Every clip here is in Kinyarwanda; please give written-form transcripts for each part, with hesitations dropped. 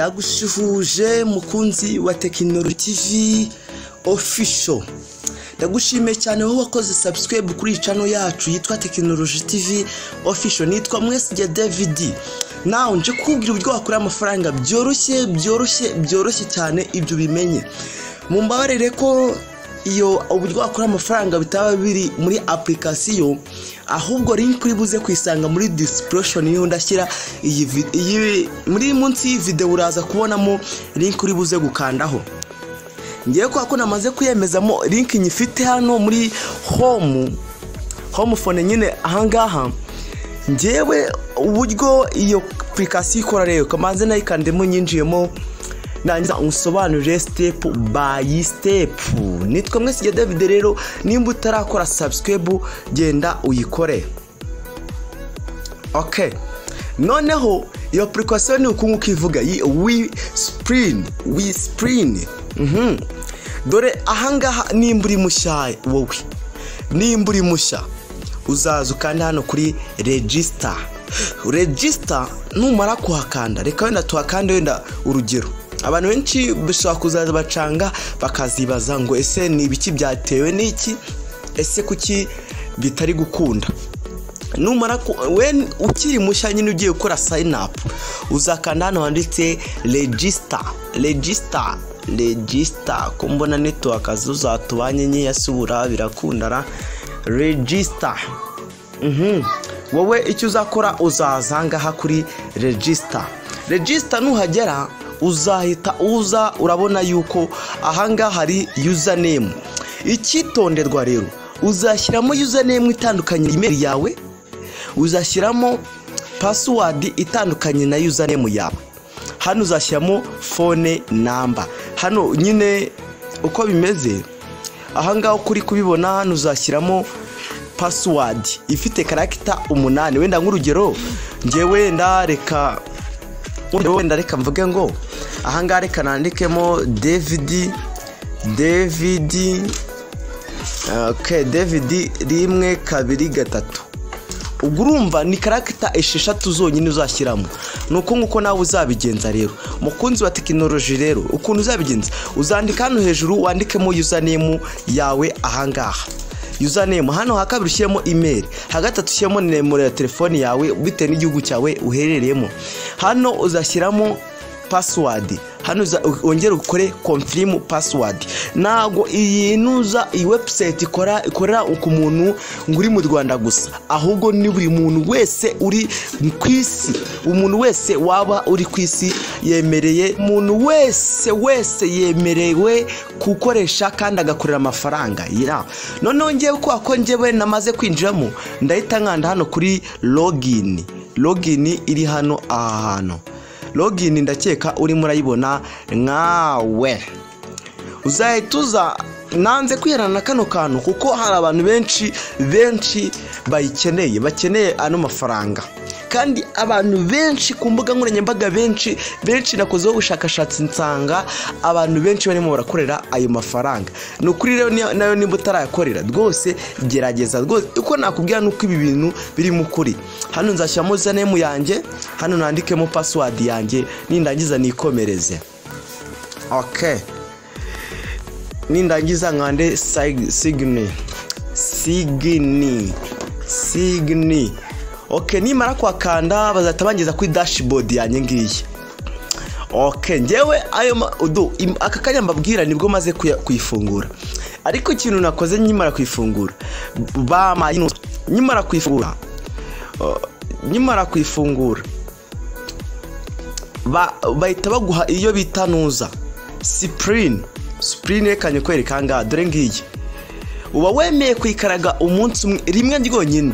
Ndagusuhuje mukunzi wa Tekinoloji TV Official. Ndagushimiye cyane wowe wakoze subscribe kuri channel yacu yitwa Tekinoloji TV Official. Nitwa Mwesige David. Nawe nje kukubwira uburyo wakora amafaranga byoroshye byoroshye byoroshye cyane, ibyo bimenye. Mumbabarire ko iyo uburyo wakora amafaranga bitaba biri muri application, ahubwo link uri buze kwisanga muri description, niho ndashyira iyi muri munsi y'iyi video uraza kubonamo link uri buze gukandaho. Ngiye kwa ko namaze kuyemezamo link nyifite hano muri home phone nyine ahangaha. Ngewe uburyo iyo application ikora rero kamanze nayikandemo nyinjiyemo nangiza unsobanurire step by step. Nitwa Mwesige David. Rero nimba utarakora subscribe genda uyikore. Okay, noneho iyo application ni uku nguku ivuga we sprin. Dore ahangaha nimba uri mushya, wowe nimba uri mushya uzaza ukanda hano kuri register. Register numara kuhakanda, reka wenda tuhakande, wenda urugero abantu benshi bashobora kuzaza bacanga bakazibaza ngo ese ni ibiki, byatewe n'iki, ese kuki bitari gukunda? Numara we ukiri mushya nyine ugiye gukora sign up, uzakanda hano handitse register, register, register. Ko mbona network zuzatubanye nkeya subura birakundara. Register. Wowe icyo uzakora uzaza ngaha kuri register. Register nuhagera uzahita uza urabona yuko ahangaha hari username. Icyitonderwa rero, uzashyiramo username itandukanye email yawe, uzashyiramo password itandukanye na username yawe. Hano uzashyiramo phone number. Hano nyine uko bimeze ahangaha kuri kubibona, hano uzashyiramo password ifite character 8. Wenda nk'urugero ngewe wenda reka mvuge ngo ahangaha reka nandikemo David, David, okay, David 1 2 3. Ubwo urumva ni character 6 zonyine uzashyiramo. Nuko nguko nawe uzabigenza rero mukunzi wa tekinoloji. Rero ukuntu uzabigenza, uzandika hano hejuru wandikemo username yawe ahangaha, username hano ha kabiri ushyiremo email, ha gatatu ushyiremo nimero ya telefoni yawe bitewe n'igihugu cyawe uherereyemo. Hano uzashyiramo password, hano wongere ukore confirm password. Ntago iyi nuza iyi website ikorera ku muntu ngo uri mu Rwanda gusa, ahubwo ni buri muntu wese uri ku isi. Umuntu wese waba uri ku isi yemereye, umuntu wese wese yemerewe gukoresha kandi agakorera amafaranga. Noneho ngewe kubera ko ngewe namaze kwinjiramo, ndahita nkanda hano kuri login. Login iri hano aha hantu, login ndakeka urimo urayibona nkawe. Uzahita uza, nanze kwiherana kano kantu kuko hari abantu benshi benshi bayikeneye, bakeneye ano mafaranga. Kandi abantu benshi ku mbuga nkoranyambaga, benshi benshi nakozeho ubushakashatsi nsanga abantu benshi barimo barakorera ayo mafaranga. Ni ukuri rero nayo nimba utarayakorera rwose gerageza rwose. Uko nakubwira nuko ibi bintu birimo ukuri. Hano nzashyiramo username yanjye, hano nandikemo password yanjye, nindangiza nikomereze. Okay, nindangiza nkande sign sign sign. Okay, nimara kwakanda bazahita bangeza kuri dashboard yanjye ngiyi. Okay, ngewe ayo aka kanya mbabwira nibwo maze kuyifungura. Ariko ikintu nakoze nkimara kuyifungura, nkimara kuyifungura bahita baguha iyo bita nuza spin. Spin reka nyikwereke ahangaha, dore ngiyi. Uba wemeye kuyikaraga umunsi umwe, rimwe ryonyine,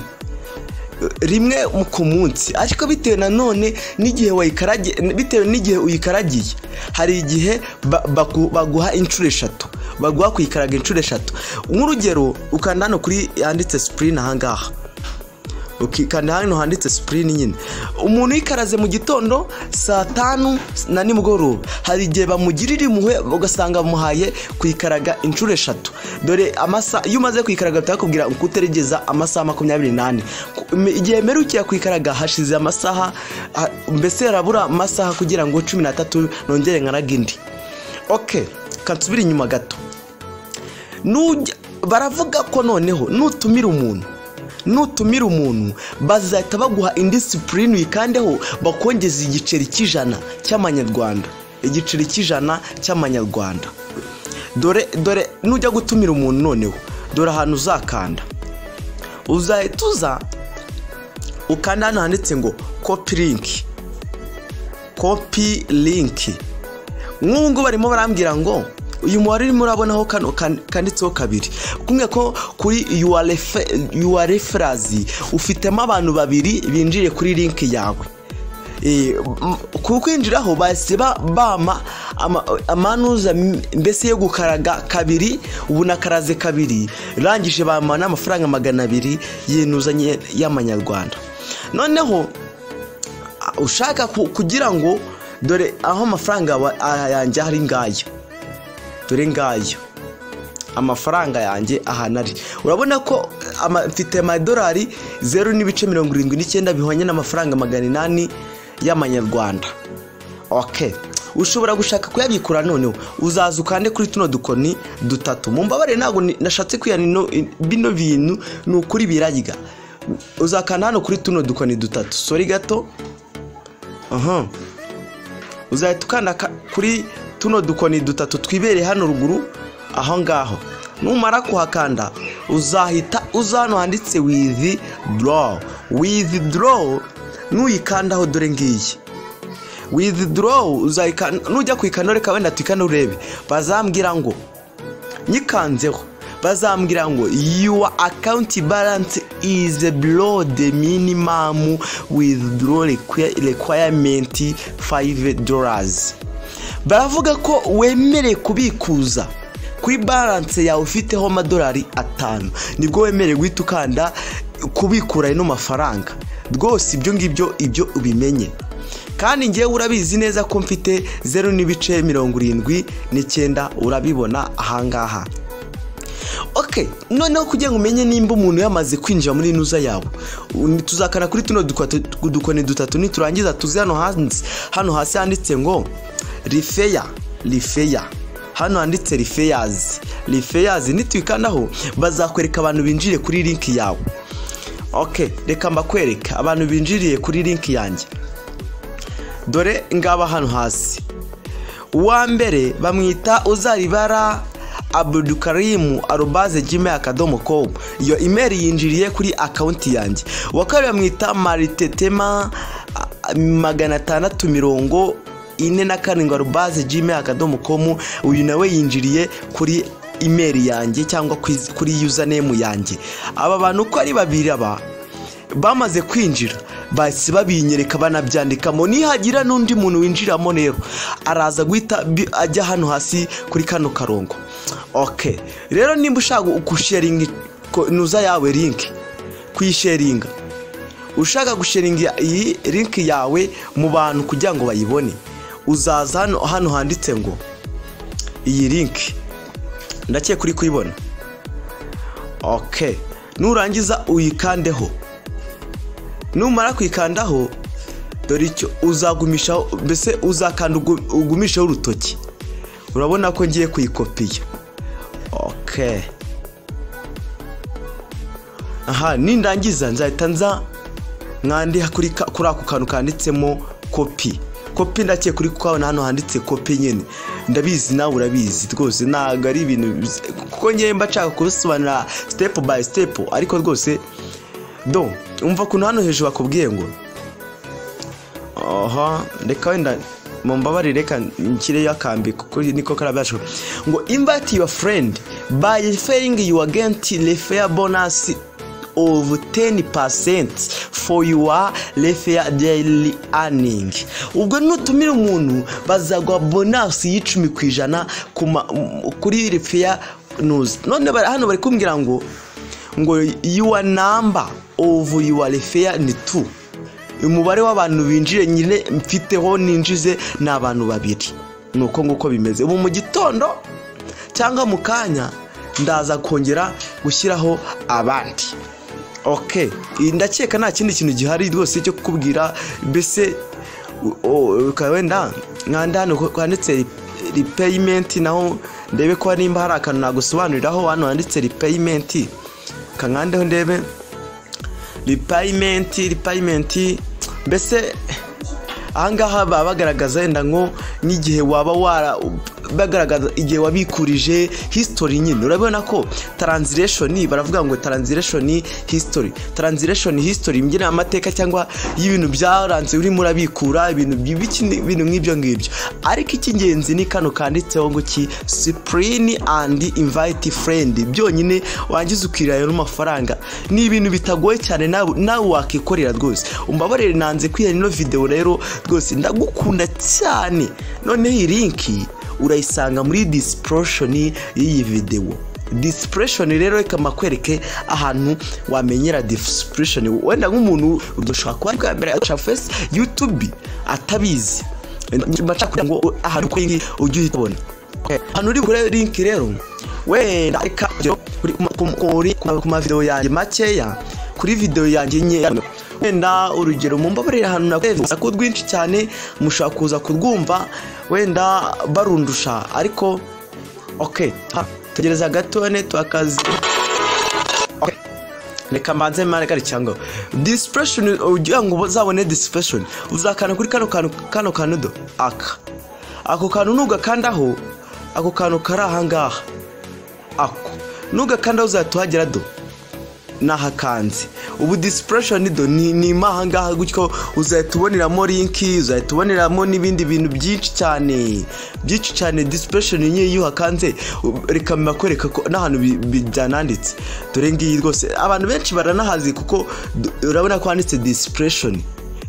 rimwe ku munsi. Ariko bitewe nanone n'igihe wayikaragiye, bitewe n'igihe uyikaragiye, hari igihe baguha inshuro 3, baguha kuyikaraga inshuro 3. Nk'urugero ukanda hano kuri yanditse spin ahangaha. Ukikanda hano handitse spin nyine. Umuntu yikaraze mu gitondo, saa 5 na nimugoroba, hari igihe bamugirira impuhwe ugasanga bamuhaye kuyikaraga inshuro 3. Dore amasaha iyo umaze kuyikaraga batakubwira kuteregeza amasaha 24. Igihe merukiye kuyikaraga hashize amasaha, mbese yarabura amasaha kugira ngo 13 nongere nkaraga indi. Okay, kansubira inyuma gato. Baravuga ko noneho nutumira umuntu bazahita baguha indi spin uyikandeho, bakongeza igiceri cy'ijana cy'amanyarwanda, igiceri cy'ijana cy'amanyarwanda. Dore nujya gutumira umuntu noneho, dore ahantu uzakanda, uzahita uza ukanda hano handitse ngo copy link, copy link. Nk'ubu ngubu barimo barambwira ngo uyu mubare urimo urabonaho kano kanditseho 2, kumwe ko kuri your referrals ufitemo abantu 2 binjiriye kuri link yawe. Kukwinjiraho bahise bama amanuza mbese yo gukaraga 2, ubu nakaraze 2, rangije bama n'amafaranga 200 yinuzanye y'amanyarwanda. Noneho ushaka kugira ngo dore aho amafaranga yanjye ari ngaya, dore ngaya amafaranga yanjye ahantu ari, urabona ko mfite amadolari 0.79 bihwanye n'amafaranga 800 y'amanyarwanda. Okay, ushobora gushaka kuyabikura noneho uzaza ukande kuri tuno dukoni 3. Mumbabare ntabwo nashatse kwiyana bino bintu, ni ukuri birarya. Uzakanda hano kuri tuno dukoni 3, sorry gato. Uzahita ukanda kuri tuno dukoni 3 twibereye hano ruguru aho ngaho. Numara kuhakanda uzahita uza hano handitse withdraw. Withdraw nuyikandaho, dore ngiyi withdraw, uzayikanda. Nujya kuyikanda reka wenda tuyikanda urebe, bazambwira ngo nyikanzeho, bazambwira ngo your account balance is below the minimum withdrawal requirement $5. Baravuga ko wemereye kubikuza kuri balance yawe ufiteho amadolari 5, nibwo wemereye guhita ukanda kubikura ino mafaranga. Rwose ibyo ngibyo ibyo ubimenye. Kandi ngewe urabizi neza ko mfite 0.79, urabibona ahangaha. Okay, noneho kugira ngo umenye nimba umuntu yamaze kwinjira muri nuza yawe, tuzakana kuri tuno dukoni 3, niturangiza tuze hano hasi, hano hasi handitse ngo refer, refer. Hano handitse referrals, referrals nitwikandaho bazakwereka abantu binjiriye kuri link yawe. Okay, reka mbakwereka abantu binjiriye kuri link yanjye. Dore ngaba hano hasi. Uwa mbere bamwita Uzaribara Abdulkarim @gmail.com, iyo email yinjiriye kuri account yanjye. Uwa kabiri bamwita Maritetema 647 @gmail.com, uyu nawe yinjiriye kuri email yanjye cyangwa kuri username yanjye. Aba bantu uko ari babiri aba bamaze kwinjira bahise babinyereka banabyandikamo. Nihagira n'undi muntu winjiramo rero araza guhita ajya hano hasi kuri kano karongo. Okay, rero nimba ushaka gusharinga nuza yawe link, kuyisharinga, ushaka gusharinga iyi link yawe mu bantu kugira ngo bayibone, uzaza hano handitse ngo iyi link, ndakeye kuri kuyibona. Okay, nurangiza uyikandeho. Numara kuyikandaho dore icyo uzagumishaho, mbese uzakanda ugumishaho urutoki. Urabona ko ngiye kuyikopiya. Okay, aha nindangiza nzahita nza nkandi kuri ako kantu kanditsemo copy. Copy ndakeye kuri kubona hano handitse copy nyine, ndabizi nawe urabizi rwose, ntabwo ari ibintu kuko ngiye mba nshaka kubisobanura step by step, ariko rwose do umva kuntu hano hejuru bakubwiye ngo aha, reka wenda mumbabarire reka nshyireyo akambi kuko niko karabasha ngo invite your friend by referring you get refer bonus of 10% for your refer daily earning. Ubwo nutumira umuntu bazaguha bonus y'10% kuri refer news. None hano bari kumbwira ngo Ngo "Your number of your refer ni 2." Umubare w'abantu binjiye nyine mfiteho ninjize ni abantu babiri. Ni uko nguko bimeze. Ubu mu gitondo cyangwa mu kanya ndaza kongera gushyiraho abandi. Ok, ndakeka nta kindi kintu gihari rwose cyo kukubwira. Mbese wenda nkanda hano handitse repayment, naho ndebe ko nimba hari akantu nagusobanuriraho. Hano handitse repayment, kankandeho ndebe repayment. Repayment, mbese ahangaha baba bagaragaza wenda nko nk'igihe waba wara bagaragaza igihe wabikurije, history nyine. Urabona ko transaction, baravuga ngo transaction history, transaction history imbyina amateka cyangwa y'ibintu byaranze urimo urabikura ibintu ibintu nk'ibyo ngibyo. Ariko icy'ingenzi ni kano kanditseho ngo ki spin and invite friend. Byonyine wangiza ukirira n'amafaranga, ni ibintu bitagoye cyane, nawe wakikorera rwose. Umbabarire nanze kwihera ino video rero, rwose ndagukunda cyane. Noneho iyi link urayisanga muri description y'iyi video. Description rero, reka makwereke ahantu wamenyera description. Wenda nk'umuntu ushobora kuba bwa mbere aca face YouTube atabizi, kugira ngo ahantu kuri ujye uhita ahantu uri kuri link. Rero wenda reka ku ma video yanjye makeya, kuri video yanjye nkeya, wenda urugero, mumbabarire, ahantu nakuze ko rwinshi cyane mushobora kuza kurwumva wenda barundusha. Ariko ok, tegereza gato, network. Reka mbanze mare cyangwa description. Ugira ngo uzabone description, uzakanda kuri kano kantu, kano kantu do aka, ako kantu nugakandaho, ako kantu kari ahangaha, ako nugakandaho uzahita uhagera. Do nahakanze ubu. Description do ni ahangaha gutyo, uzahita uboneramo link, uzahita uboneramo n'ibindi bintu byinshi cyane, byinshi cyane. Description nyine iyo uhakanze, reka mbakwereka ko n'ahantu byananditse. Dore ngiyi rwose, abantu benshi baranahazi kuko urabona ko handitse description.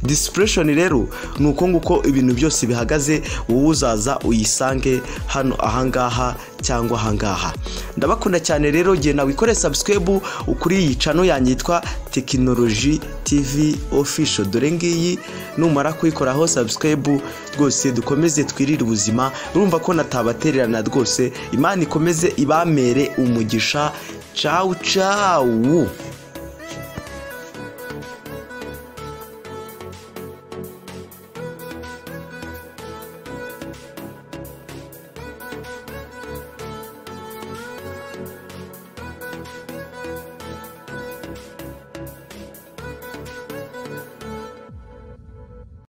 Description rero ni uko nguko ibintu byose bihagaze. Wowe uzaza uyisange hano ahangaha cyangwa ahangaha. Ndabakunda cyane rero. Genda wikore subscribe kuri iyi channel yanjye yitwa Tekinoloji TV Official. Dore ngiyi. Numara kuyikoraho subscribe rwose, dukomeze twirire ubuzima. Urumva ko natabatererana rwose. Imana ikomeze ibamere umugisha. Cawu cawu.